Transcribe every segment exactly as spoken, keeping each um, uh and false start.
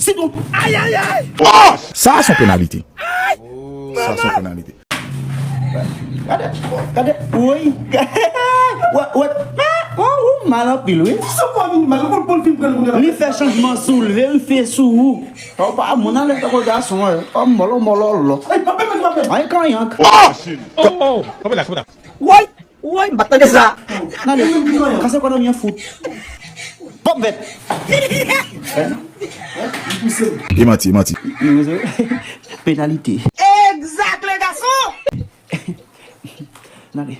Ti gon. Ayayay! Sa se yon penalite. Sa se yon penalite. Gade, gade, woy. Wè, wè. Wè, ou mal anpil, wi. Li fè chanjman sou l, verifye sou ou. Ou pa moun ale tankou gason, wè. Ou mòlò, mòlò, lò. Ay, kanyank. Oh, oh, oh. Woy! Woy, m pa t tande sa. Gade, kase kò nan mi an fout. Pòp vèt. E manti, e manti. Penalite. Exact, les garçons. Gade.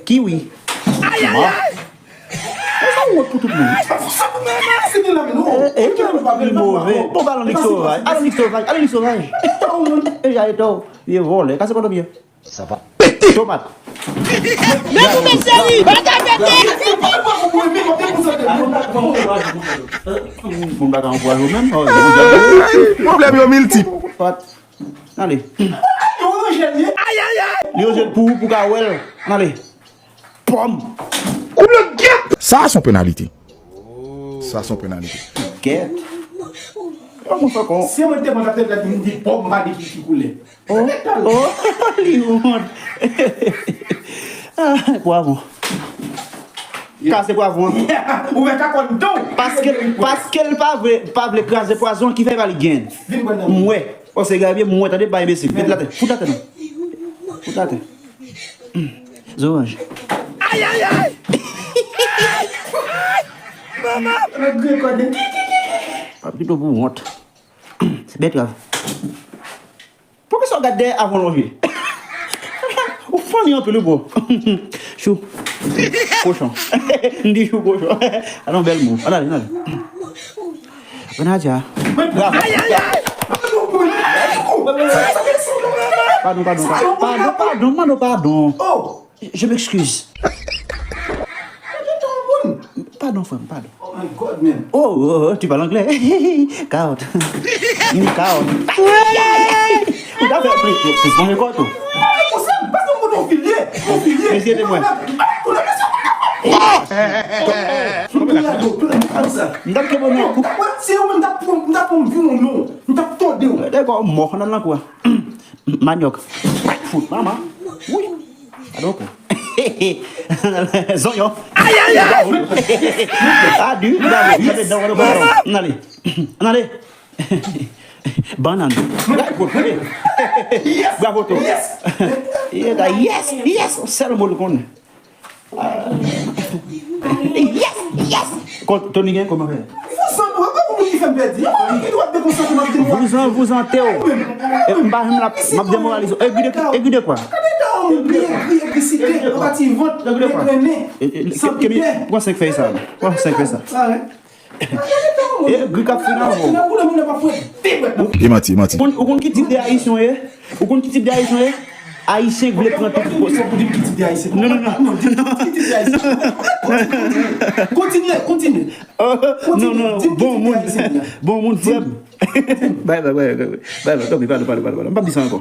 Kiwi. Ayayay. E sa wont pou tout moun. Li move. Bon, balon lik sovaj. Alon lik sovaj. Alon lik sovaj. E ja eto. Vye vòlè. Kase kò nan mi an. Sa va pete. Tomat. Men pou mesye li. Bagay pete. Moun pa ka ankouraje w menm. Pwoblèm yo miltip. Gade. Ale. Li oranj li ye. Ayayay. Li oranj li pou, pou ka wè l. Ale. Pòm. Koulè gèt. Sa se yon penalite. Sa se yon penalite. Gèt. Kòman fè kon? Si mwen te mande tèt la, di pòm, m pa di ki, ki koulè. Oh, oh, li wont. Ah, pwavwon. Kase pwavwon. Ou mèt a konn don. Paske, paske l pa vle, pa vle kraze pwazon ki fè pa li gen. Vin pran nan. M wè. Pase gade byen, m wè, tande, bay enbesil. Met l atè. Fout atè non. Fout atè. Zoranj. Ayayay. Manman. Pap kite w pou wont. Se bèt grav. Poukisa w gad dèyè avan w lonje? Ou funny anpil wi bro. Chou. Kochon. M di chou kochon. Anon bèl mo. Ann ale, ann ale. Grenadya. Bravo. Padon, padon, padon. Padon, padon, mano, padon. Je m'excuse. Padon, frè m, padon. Oh my God, man. Oh, oh, oh, tu parles anglais. Carotte. Une carotte. Ou ta fè plis, plis bon rekòt ou. Mesye temwen. M t ap kenbe w non. Se ou menm m t ap pran, m t ap pran vi w non. M t ap tòde w. Dakò, mò, ann al nan kou a. Manyòk. Fout, manman. Wi. Adon kou. Zonyon. Ayayay. Adi, bravo. Ann ale. Ann ale. Bannann. Bravo, bravo. Yes. Yes, yes. Sèl mo l konnen. Yes, yes. Tony gen kòman fè? Vouzan, vouzan, te w. E m pa janm la, m ap demoralize w. Egri de, egri de kwa? Egri de kwa? Pran senk fèy sa. Pran senk fèy sa. Egri k ap fin avè w. E manti, e manti. Ou konn, ou konn ki tip de ayisyen w ye? Ou konn ki tip de ayisyen w ye? Ayisyen k vle pran tout pòz. Fòk ou di m ki tip de ayisyen. Non, non, non. Non, di m ki tip de ayisyen. Kontinye, kontinye. Non, non, non. Bon moun. Bon moun, frè m. Bay, bay, bay, bay, bay, bay, tanpri, padon, padon, padon, padon. M p ap di sa ankò.